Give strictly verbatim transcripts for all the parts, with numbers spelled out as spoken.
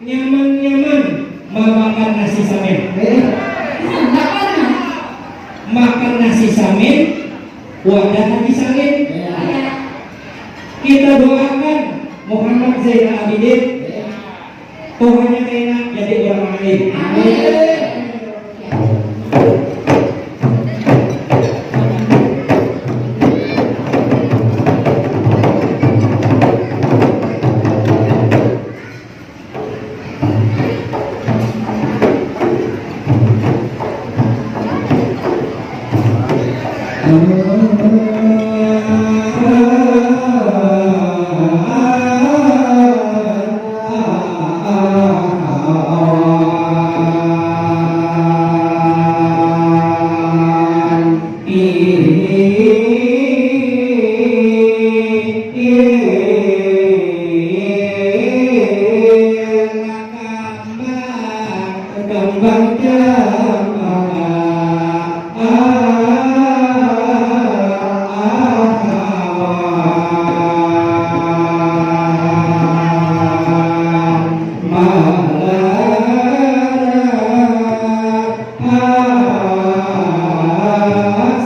Nyaman-nyaman mamakan nasi samin. Eh, makan, nah. Makan nasi samin, wadah Haji Samin. Ya. Kita doakan Muhammad Zainal Abidin, ya, tuhanya kena jadi orang alim. Amin.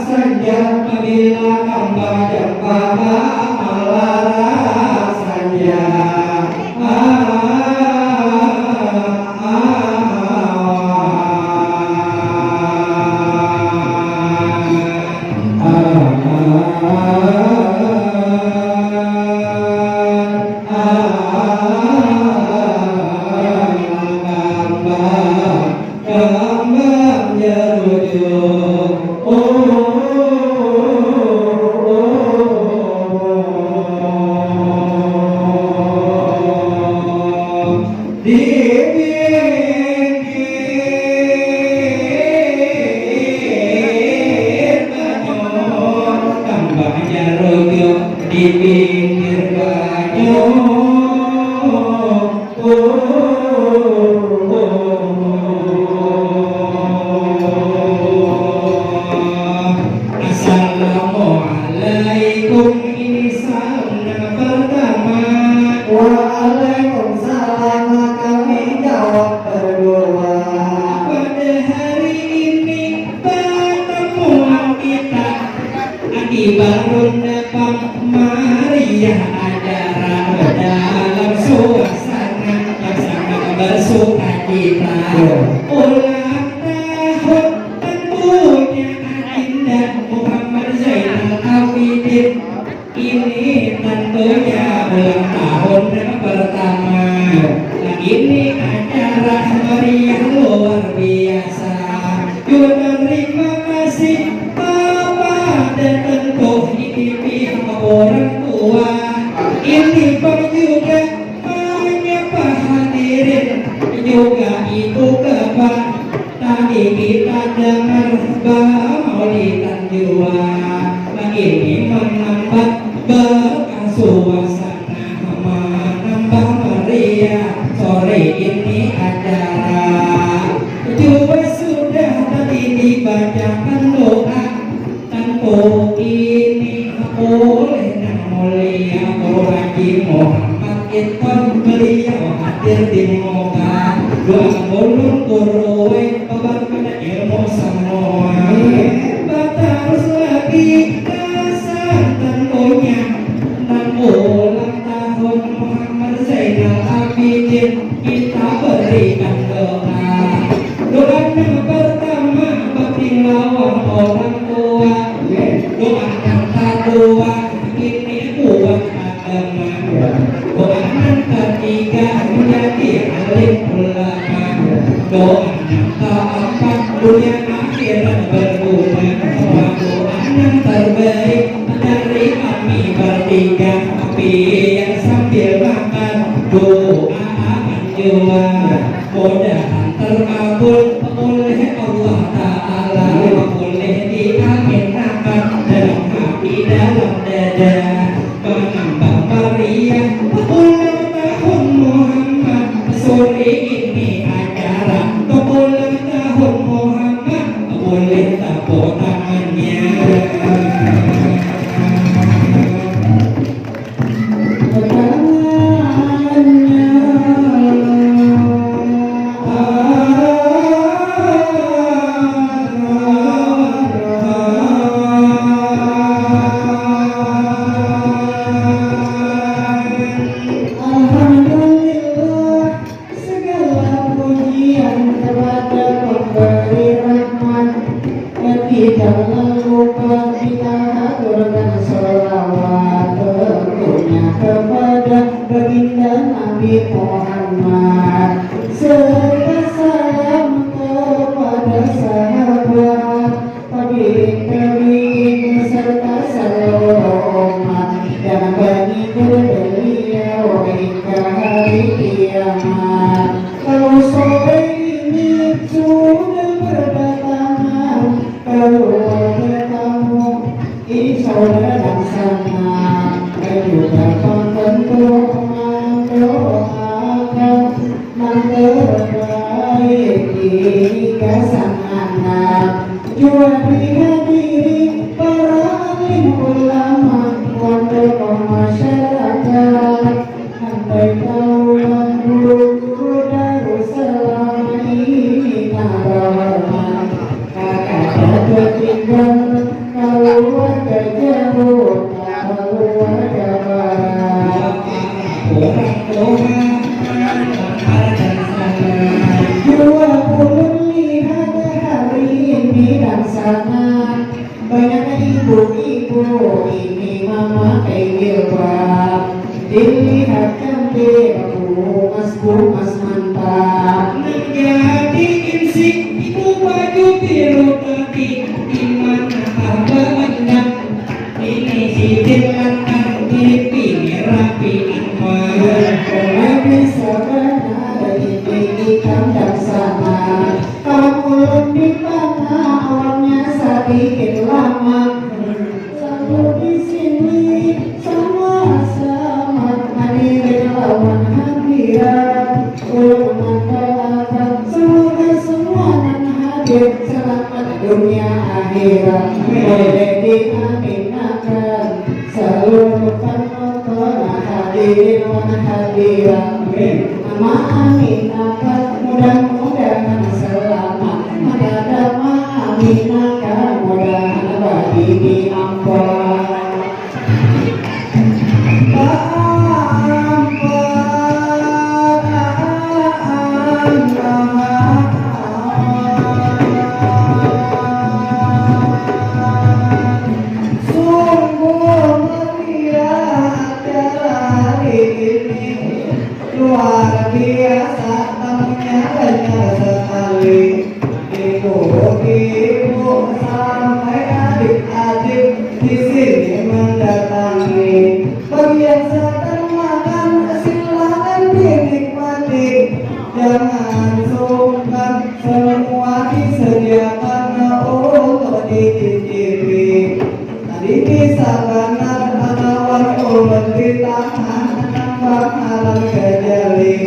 Sanja pabila kambang jambaka malara sanja. Kambang jarujuk. Oh, oh, oh, oh, oh. Di pinggir banyu, kambang jarujuk di pinggir banyu. Assalamualaikum, ini salam nang pertama. Waalaikumsalam, kami jawab berdua. Pada hari ini pertemuan kita, akibat ronda pamariah acara dalam suasana yang sangat bersuka cita. Ya. Ulang tahun tentunya Adinda Muhammad Zainal Abidin. Ini tentunya ulang tahun yang pertama. Ya. Nah, ini acara meriah luar biasa. Jua tarima kasih kepada tentu ini pihak orang tua. Ini pun juga menyapa hadirin juga ibu bapak. Tadi kita dengar bamaulidan jua. Ini menambah berkah suasana. Manambah meriah sore ini acara. Jua sudah tadi dibacakan doa. Tentu ini oleh Nang Mulia Guru Haji Muhammad Inton, beliau hadir di muka. Doa ulun guru, weh, babar kada ilmu semua. Batarus lagi gasan tentunya nang ulang tahun Muhammad Zainal Abidin, kita berikan doa. Doa nang pertama bagi lawan orang tua. Doa nang kedua ini buat agama. Doa nang ketiga menjadi alim ulama. Doa nang keempat dunia akhirat berguna. Doa nang terbaik dari kami bertiga, biar sambil makan doa akan jua. Mudahan terkabul oleh Allah Ta'ala, oleh diaminakan dalam hati, dalam dada. Menambah meriah ulang tahun Muhammad. Sore ini acara ulang tahun Muhammad. Boleh tepuk tangannya. Tangannya. Saluruh umat dan banyikun beliau hingga hari kiamat. Lalu sore ini sudah berdatangan keluarga kamu, ini saudara dan sanak, juga pembantu mendoakan nang terbaik ini gasan anak. Jua dihadiri para alim ulama wan tokoh masyarakat, sampai kawan guru-guru Darussalam ini nang bahormat. Kada tertinggal kaluarga jauh, kaluarga barat. Jua ulun lihat hari ini dangsana, banyak ibu-ibu ini mamakai jilbab. Dilihat cantik, bungas-bungas mantap. Nang jadi insi, ibu baju biru tapi di manakah baandang? Ini sidin lantang, mirip bini rapi apa? Mulai bisa banar ini ikam dangsana. Kawan ulun di tangah, awaknya sadikit lamak. Satu di sini sama-sama hadirin lawan hadirat. Ulun mandaakan semoga semua nang hadir selamat dunia akhirat. Boleh diaminakan seluruh penonton hadirin wan hadirat. Maaminakan mudah-mudahan selamat. Kada maaminakan mudahan babini ampat. Sungguh meriah acara hari ini, luar biasa tamunya banyak sekali. Ibu-ibu sampai adik-adik di sini mendatangi. Bagi yang sedang makan, silakan dinikmati. Jangan sungkan, semua disediakan untuk dicicipi. Tadi bisa banar kawan ulun di tangah nang bangaran Gajali.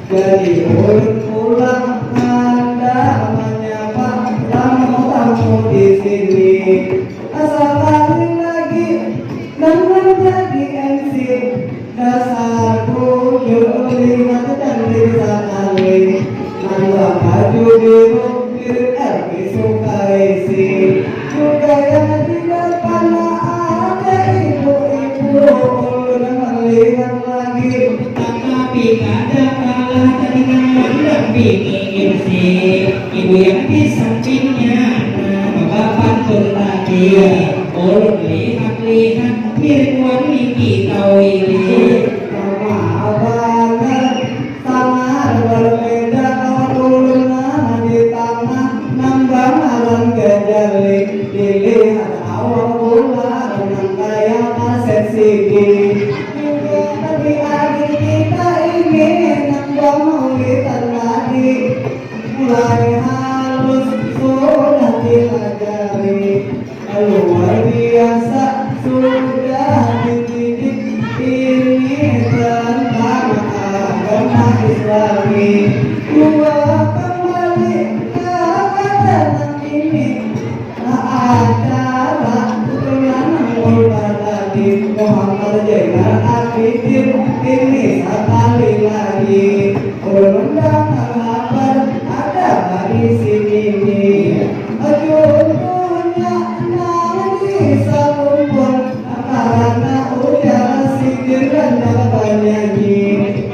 Jadi ulun pulang handak manyapa tamu-tamu di sini. Sakali lagi nang manjadi M C, dasar bujur lihat cantik sakali. Nang babaju biru mirip Elvi Sukaesih. Juga yang di depan ada ibu-ibu, ulun melihat lagi. Tatapi kada kalah tadi nang mandampingi M C. Ibu yang di sampingnya, nah, bapantun tadi. Ulun lihat-lihat mirip wan Niki Tawili. Sama banar, sangat berbeda kawan ulun nang di tangah nang bangaran Gajali. Dilihat awak pulang nang kaya kaset C D. Tapi adik kita ini nang bamaulitan tadi. Mulai halus sudah dilajari. Luar biasa sudah dididik ini tentang agama Islami. Dua kembali ke wacana ini. Acara turunan Muhammad Zainal Abidin ini sakali lagi. Ulun dapat kabar ada di sini. Contohnya nang di Salumpun karena ujar sidin dan banyanyi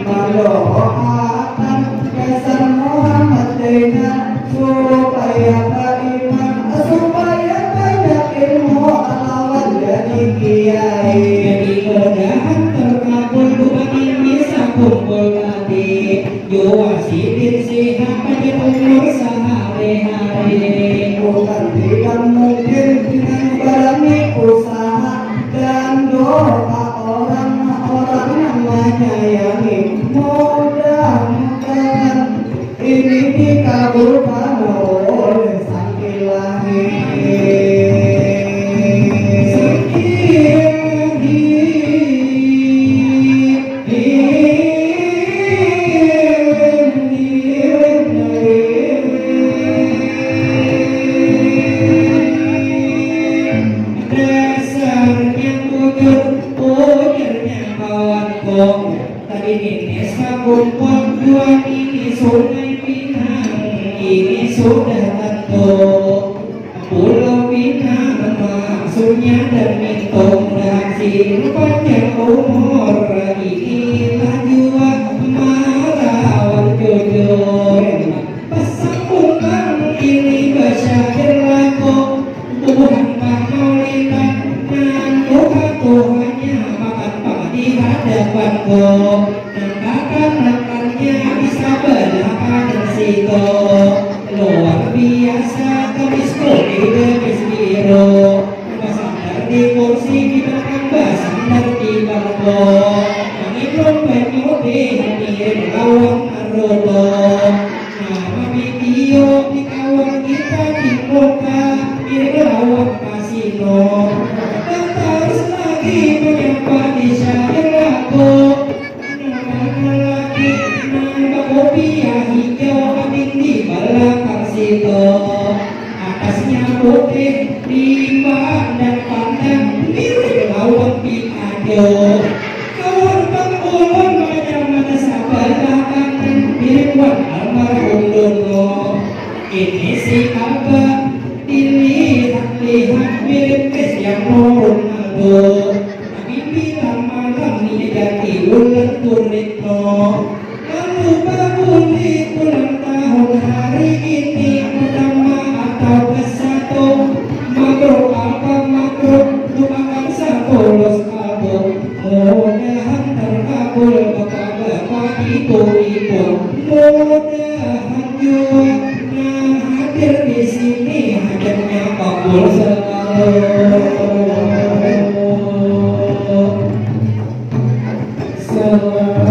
mendoakan gasan Muhammad Zainal supaya beriman, supaya banyak ilmu lawan jadi kiai. Jadi mudahan terkabul bukan ini sakumpul tadi. Ujarnya kawan kok, tadi nini sakumpul dua ini sungai Pinang ini sudah tentu. Pulau Pinang maksudnya dan mintung dan sin panjang umur ini lah jua marawan jujur. Pasang kumbang ini basyair lagu bubuhan pamaulitan nang tuha-tuhanya makan pang di hadapanku. Nang kakanakannya di sabalah kanan situ. Luar biasa gamis putih gamis biru. Basandar di kursi di balakang basandar di bangku. Manginum banyu di hadirin lawan marutu. Nama video di kawan kita di muka mirip lawan kasino. Dan terus lagi menyapa di syair lagu. Nama lagi nang bakopiah hijau aning di balakang situ. Atasnya putih, rimba dan pandang mirip lawan piado. Kawan bang ulun macam mata sabalah kanan mirip wan almarhum dulu. Ini si Abah dilihat-lihat mirip Cristiano Ronaldo. Tapi bila malam ini jadi bulan kulit no. Lalu babuli ulang tahun hari ini pertama atau ke satu. Mabruk apa mabruk, doakan sepuluh kalbu. Mudahan terkabul bapak-bapak ibu-ibu. Mudahan jua nang hadir di sini hajatnya kabul selalu. Selalu.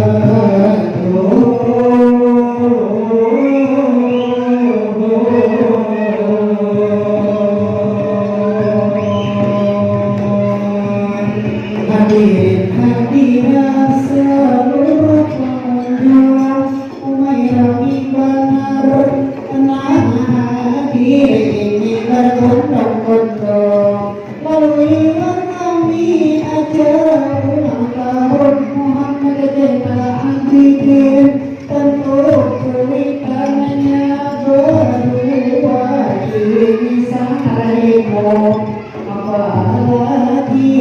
Hadirin hadirat seluruh pengunjung, umai rami banar, tenang hadir ini berbondong-bondong. Lalu iwak kami acara ulang tahun Muhammad Zainal Abidin, tentu kuitannya berdua ini sangat heboh. Apalagi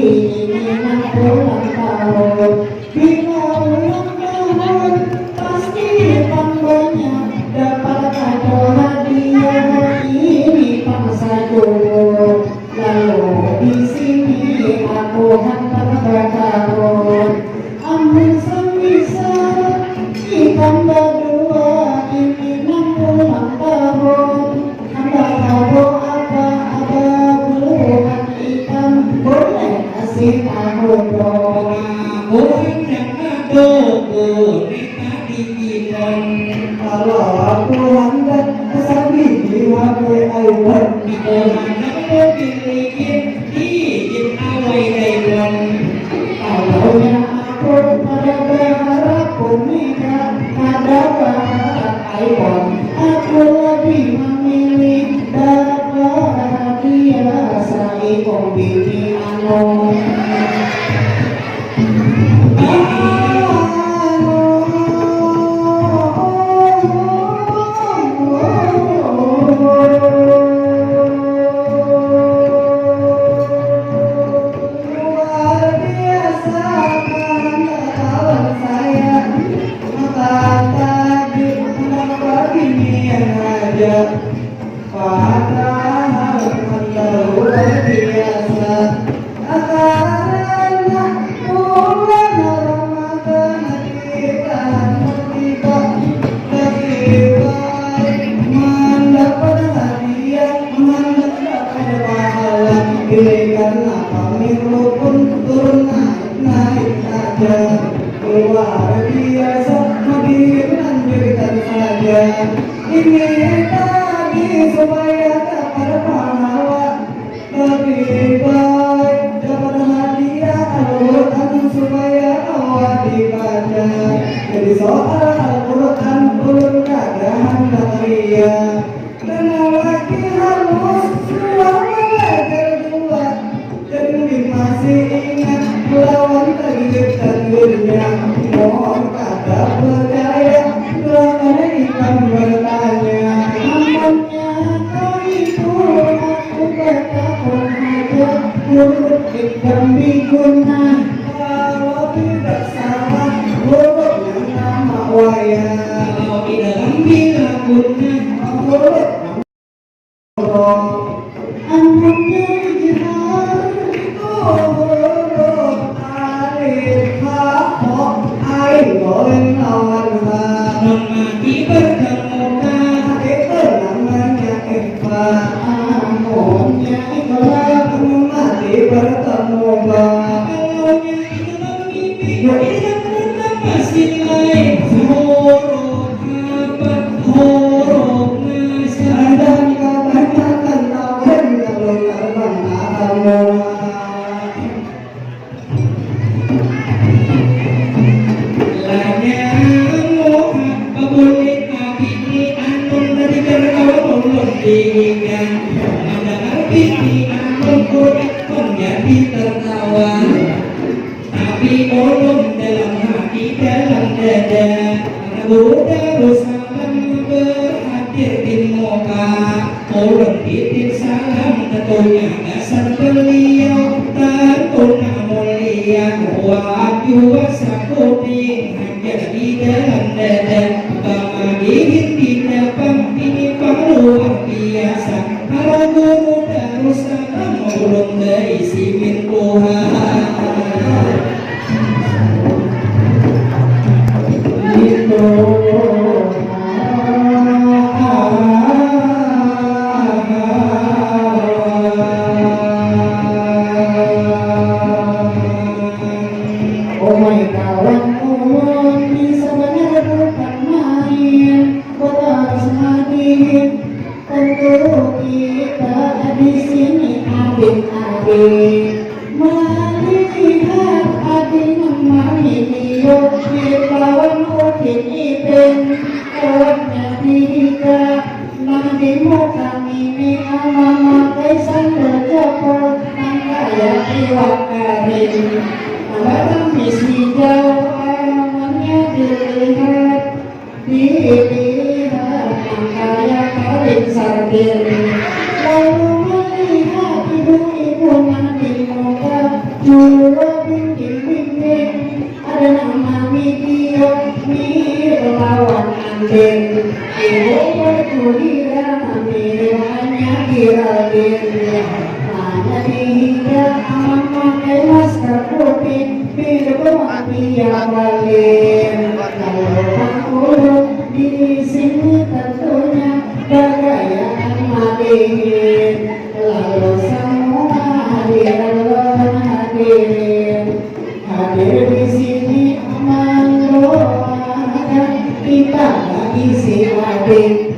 ini nang ulang tahun. Bila ulang tahun, pasti pang banyak dapat kado hadiah ini pang sajuku. Lalu di sini aku handak batarung. Amun semisal ikam badua ini nang ulang tahun, handak kado apa, ada buhan ikam boleh kasih aku dong. Aku handak kado boneka Digimon. Kalau aku handak kesan di H P iPhone. Aku handak mobil ligin, ligin awai Daimon. Kalau nya aku kada baharap boneka, kada baharap iPhone. Aku lebih memilih dapat hadiah saikung bini anu. Luar biasa, kawan-kawan saya. Maka tadi, kenapa beginian aja? Padahal kan luar biasa. Karena bulan Ramadan kita tiba, lebih baik mendapat hadiah, mendapat pahala. Bila karena pamir pun turun naik, naik saja. Luar biasa, hadirin lanjutkan saja. Ini tadi supaya dapat pahala, lebih baik dapat hadiah Al-Quran supaya kawa dibaca. Jadi soal Al-Quran ulun kada handak ria. Dan lagi halus, suah belajar jua. Jadi mungkin masih ingat Takdirnya, mohon kada percaya, doakan ikam bertanya. Amunnya kaitu, aku batakun haja, huruf ikam biguna. Kalau tidak salah, huruf nang nama wayah. Kalau tidak ambil guna, huruf Amunnya ijhar itu huruf alif, ha, kho, ain, ghoin lawan ha. Mun mati bertemu ka. Itu namanya ikhfa. Amunnya iqlab. Mun mati bertemu ba. Kalaunya idgham mimpi, idgham mutafasil lain. Huruf apa? Huruf nasab. Kadang kabanyakan lawan kalau karbang agamua. Lanya muha babulih abini anun tadi kada kawa ulun dihiga. Mandangar bini anun kurik pun jadi tertawa. Tapi ulun dalam hati, dalam dada, Guru Darussalam berhadir di muka. Ulun titip salam tentunya gasan beliau, tentu nang mulia kuat jua sakuting haja di dalam dada. Pamadihin di dalam ini pang luar biasa. Para guru Darussalam ulun baisi min Tuhan. Gitu. Umai kawan ulun, bisa banar bukan main, kota harus madihin. Tentu kita di sini adik-adik melihat adik nang mavideo, mirip lawan Upin Ipin, kawannya tiga nang di muka ngini, mamakai sandal jepot nang kaya iwak karing. Nang batamis hijau, amunnya dilihat. Dilihat nang kaya karing sardin, lalu melihat ibu-ibu nang di muka jua bingking-bingking. Ada nang mavideo mirip lawan Andin, ibu berkuliah mirip hanya Geraldine. Hanya dihiga aman makai masker putih. Hidup bahagia balik. Lalu pangkuluk di sini tentunya bagayaan madihin. Lalu semua hadir lawan hadirin. Hadir di sini mendoakan kita bagi si adik.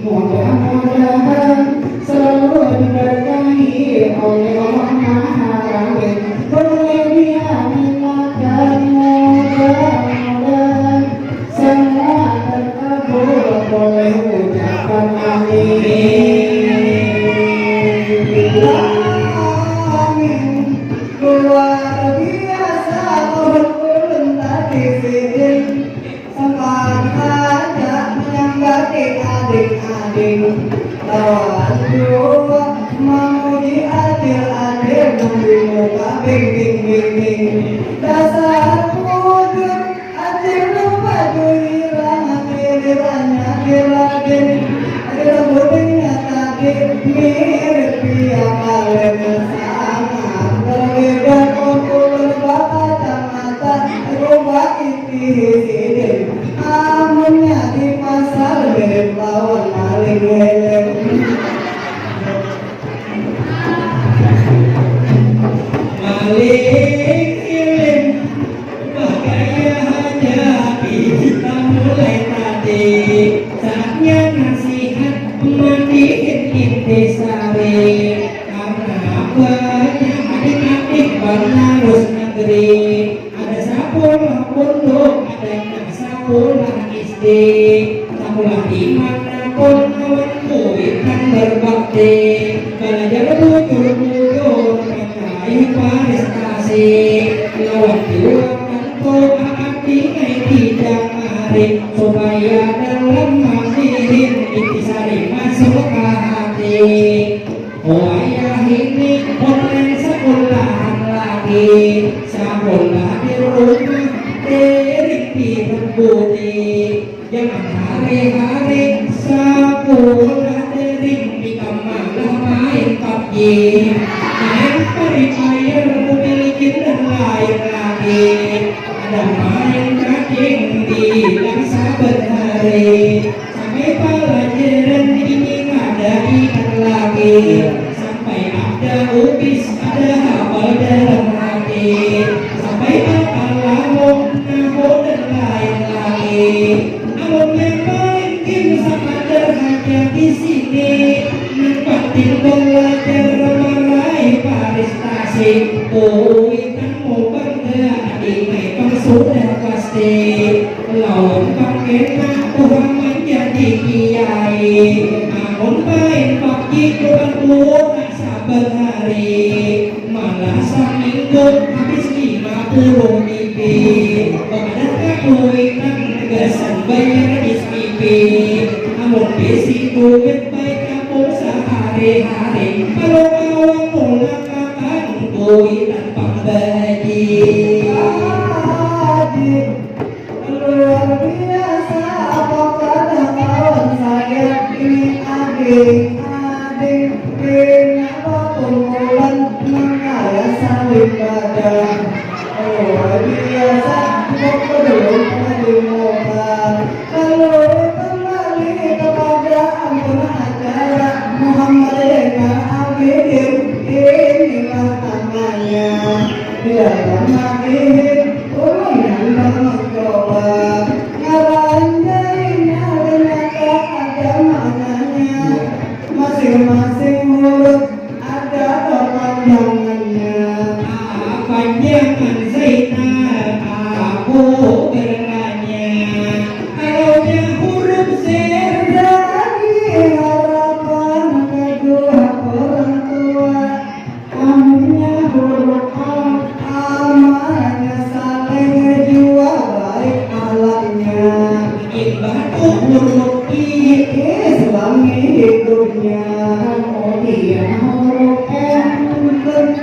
Mudah-mudahan selalu diberkahi oleh Allah Maha Rahim. Boleh diaminkan, mudah-mudahan semua terkabul. Boleh ucapkan amin. Amin. Luar biasa, mohon ulun tadi sidin. Sempat haja manyambati adik-adik, lawan jua mamuji adil-adil nang di muka bingking-bingking. Dasar bujur, acil lupa tu hilang, kirirannya diradin. Ada bujurnya tadi mirip dia kalian, sangat berbeda. Untuk berbakat mata, rupa itihi sidin. Amunnya di pasar, mirip lawan maling helem. Maling helem, bagaya haja kita mulai tadi. Saatnya nasihat, mandihin intisari. Karena banyak adik-adik banarus negeri. Ada sakulah pondok, ada nang sakulah S D. Sakulah di mana pun kawan kuitan berbakti. Balajar bujur-bujur, meraih prestasi. Lawan jua Sakolah di rumah dering direbuti, jangan hari-hari sakolah dering ikam malah main pubg, main Free Fire, Mobile Legend dan lain lagi. Ada main cacing bilang saban hari. Sampai palajaran ini kada ingat lagi. Sampai ada ubis, ada hafal dalam hati. Sampai bakal lamuk, nahu dan lain lagi. Amunnya main game sakadar haja di sini. Nang penting belajar meraih prestasi. Kuitan mau bangga, ini pang sudah pasti. Lawan pang kena tuha manjadi kiai. Amun main pubg kurang tuha saban hari. Malah saminggu habis lima puluh GB. Bapadah ka kuitan gasan bayar S P P. Amun bisi duit baik kampung sahari-hari. Kalau kawan mulakakan kuitan pang badi. Luar biasa, apa pada kawan saya ini ading, ading, kenapa kumpulan mengaya saling badan? Luar biasa, kok belum pernah dimuka. Lalu kembali kepada ampun acara Muhammad Zainal Abidin, inilah namanya. Di dalam hati ulun yang mencoba. Ngaran Zainal ternyata ada maknanya. Masing-masing huruf ada kepanjangannya. Panjangan Zainal, aku bertanya. Kalaunya huruf Z. Jadi harapan kedua orang tua. Amunnya huruf A. Amalnya saleh jua baik akhlaknya. Imbah tu huruf I. Islami hidupnya. Kemudian huruf M.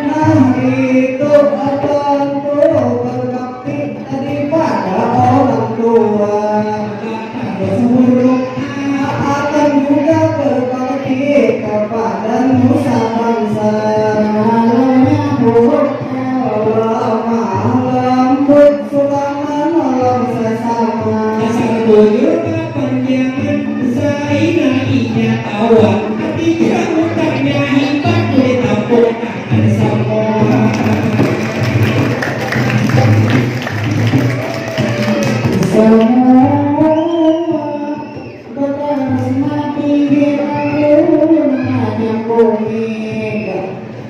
Nah itu tentu berbakti daripada orang tua. Terus huruf A. Akan juga berbakti kepada nusa bangsa. Lawannya huruf L. Lemah lembut suka menolong sesama. Dasar bujur kapanjangan, Zainal inya kawan. Hatinya utaknya hibat, boleh tampung tangan semua. Semua. Bataras mati di alun hanyang bumi.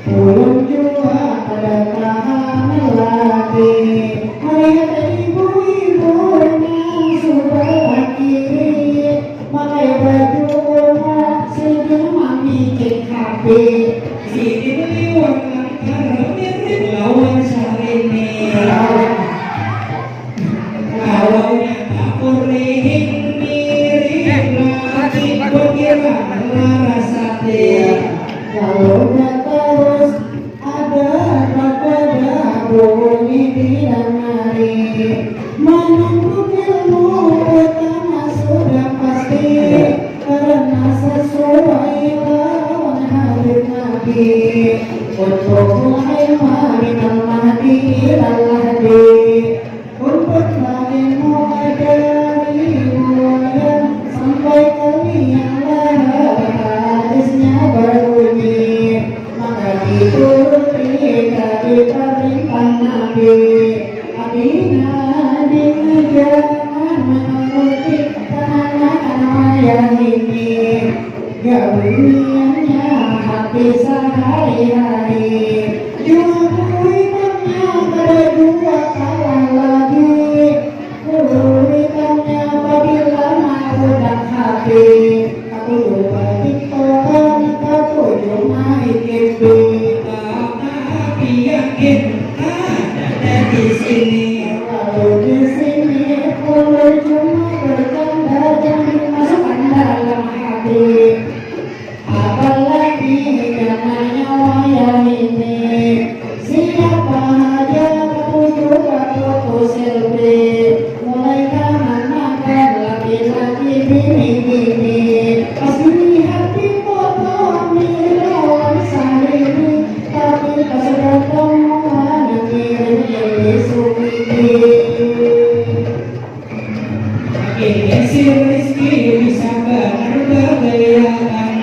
Ulun jua kada tahan lagi malihat ibu-ibu nang subalah kiri makai baju ungu sidin mamicik H P. Sidin liwar langkar mirip lawan Syahrini. Kalau nyata kurihing mirip lagi, kukiran laras sate. Kalau nyata terus ada pada bunyi didangari. Menuntut ilmu utama sudah pasti, karena sesuai lawan hadis Nabi. Untuk mulai minal mahdi ilal lahdi. Untuk bagi muka dari buaya sampai ke liang lahat hadisnya berbunyi, maka dituruti tadi perintah Nabi. Adina, adina jangan menuruti kehanakan ayah ini. Gawiannya hati sehari-hari. Jua kuitannya kada jua kalah lagi. Kuitannya pabila maudak hati. Aku jua tiktokan, aku jua main F B. Tapi yakin ada di sini. Lalu di sini, ulun cuma bercanda yang dimasukkan dalam hati. Apalagi karena nyawa yang ini. Siapa Selfie, mulai kananakan laki-laki bini-bini. Pas dilihat di foto, mirip lawan Syahrini, tapi pas sudah temuan, mirip Edi Sumidi. Ini si Rizky bisa banar bagayaan.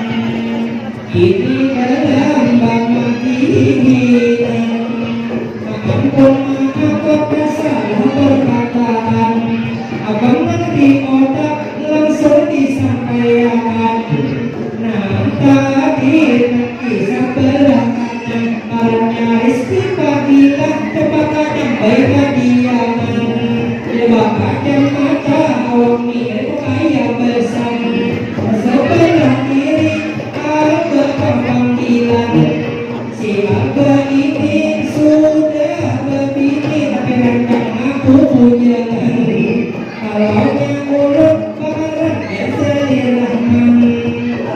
Ini dalam bamatihinan. Ampun maaf, salah perkataan. Abang nang di otak langsung disampaikan. Nah, tadi nang kisah belah kanan. Ngarannya Rizky Fadilah, cepat kacang baik kadiaman. Coba kacamata awak mirip kaya basang. Sebelah kiri, Abah Panggilan. Si Abah ini sudah babini, tapi rancak ngaku bujangan. Kalau nya ulun, parannya Zahir Rahman.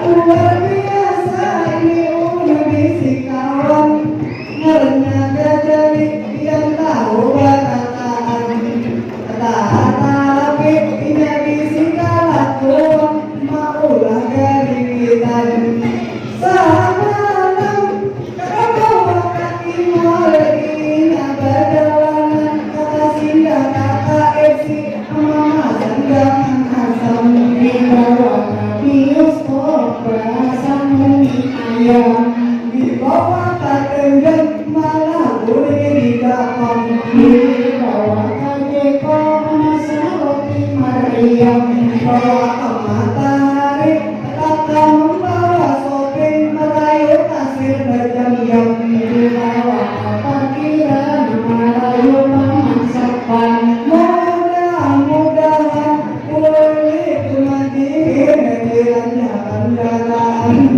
Luar biasa ini ulun bisi kawan. Ngarannya Gajali, pian tahu barataan. Tata rapi, inya bisi kalakuan, maulah gariwitan. Samalam, kada bawa kaki mall, inya badalanan, kada singgah ka K F C, mamasan gangan asam. Dibawa ka bioskop, barasan mie ayam. Dibawa ka Tenjang, malah guring di dakam. Dibawa ka Jeko, mamasan roti mariam. Dibawa ka Matahari, Kaka mambawa shopping, marayu kasir bajam-jam. Dibawa ka parkiran, marayu pamansapan. Mudah-mudahan ulih tumadihin di rancangan kendaraan.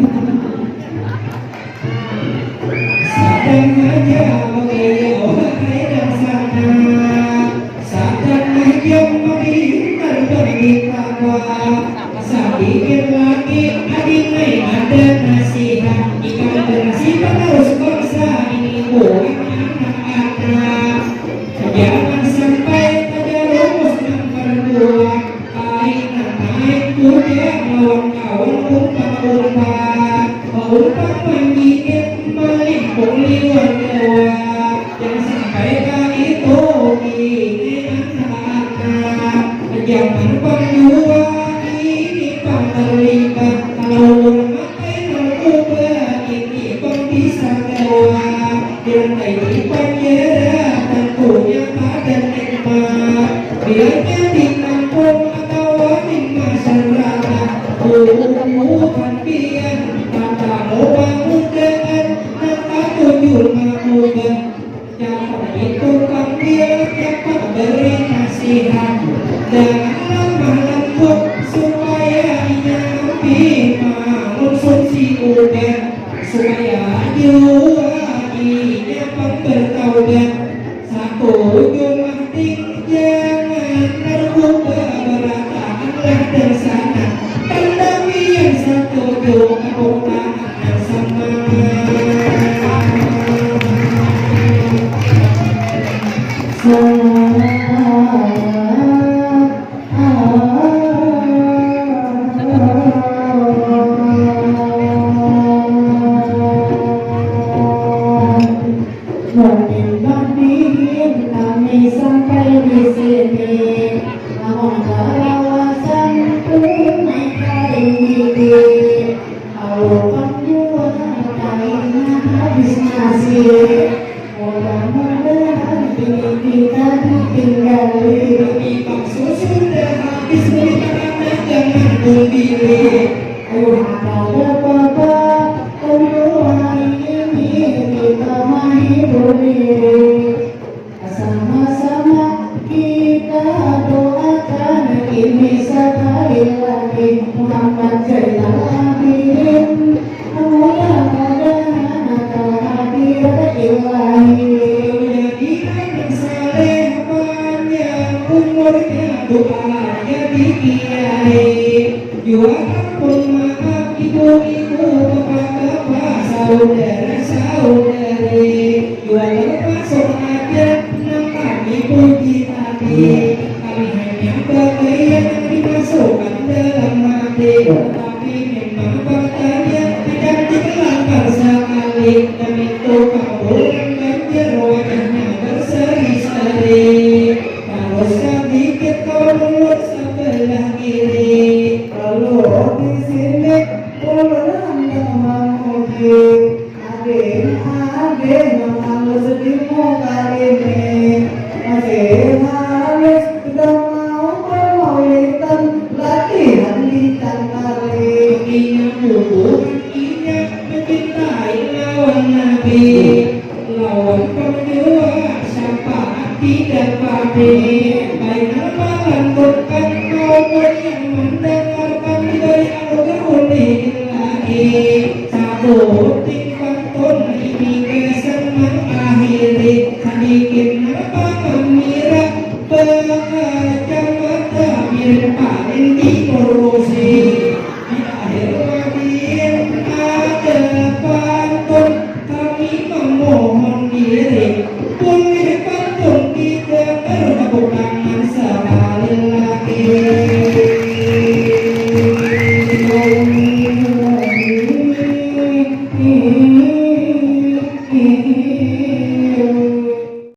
Sadang haja bagayau, wahai nang sanak. Sadang haja mabintar bagi kawa. Sadikit lagi, adinai, ada nasihat. Ikam berasi penerus bangsa ini, bukan anak-anak. Jangan sampai tajarumus nang berbuat. Ai nang ai, kuda lawan kawan umpat-umpat. Umpat manggitir malimpung liwar Jawa. Jangan sampai kaitu ini anak-anak. Jangan pang jua ini pang terlibat. Kalau ulun makai narkoba, ini pang bisa gawa. Dirantai di panjara, tantunya kada nikmat. Bilanya di kampung atawa di masyarakat, bubuhan pian, mata loba mudaan, nang katuju mamuban. Cakap itu pang bila dapat beri nasihat. Jangan lamah lembut, supaya inya ampih mangonsumsi ubat. Supaya jua inya pang bertaubat. Satu jumah ting jangan narkoba barataan lah dangsana. Tanda pian satu jumah tepuk tangan yang sama. Selamat. Mungkin badihin nami sampai di sini, namun kalawasan tu naik kain gigi. Alukan jua kaina habis nasi. Mudah-mudahan kini kita ditinggali. Tapi bakso sudah habis, beli tanah jangan membeli. Ayo, ada apa-apa, tentu hari ini kita menghibur diri. Sama-sama kita doakan ini sekali lagi Muhammad Zainal Abidin. Mudah-mudahan kehadirat ilahi. Jadi anak saleh panjang umurnya, doa jadi kiai. Jua ampun maaf ibu-ibu, bapak-bapak, saudara-saudari. Jua termasuk ada nang kami puji Kami hanya bagaya nang dimasukkan dalam hati, tapi memang faktanya tidak ditelantar sekali. Dan itu kamu orang Banjar wajahnya berseri-seri. Harus sedikit kau mundur sebelah kiri. Lalu di sini ulun hendak memuji. Ading, ading, nang halus di muka ini. Masih halus, sudah mau bermaulitan, latihan di Cangkali. Inya bubuhan, inya mencintai lawan Nabi. Lawan pang jua syafaat didapati.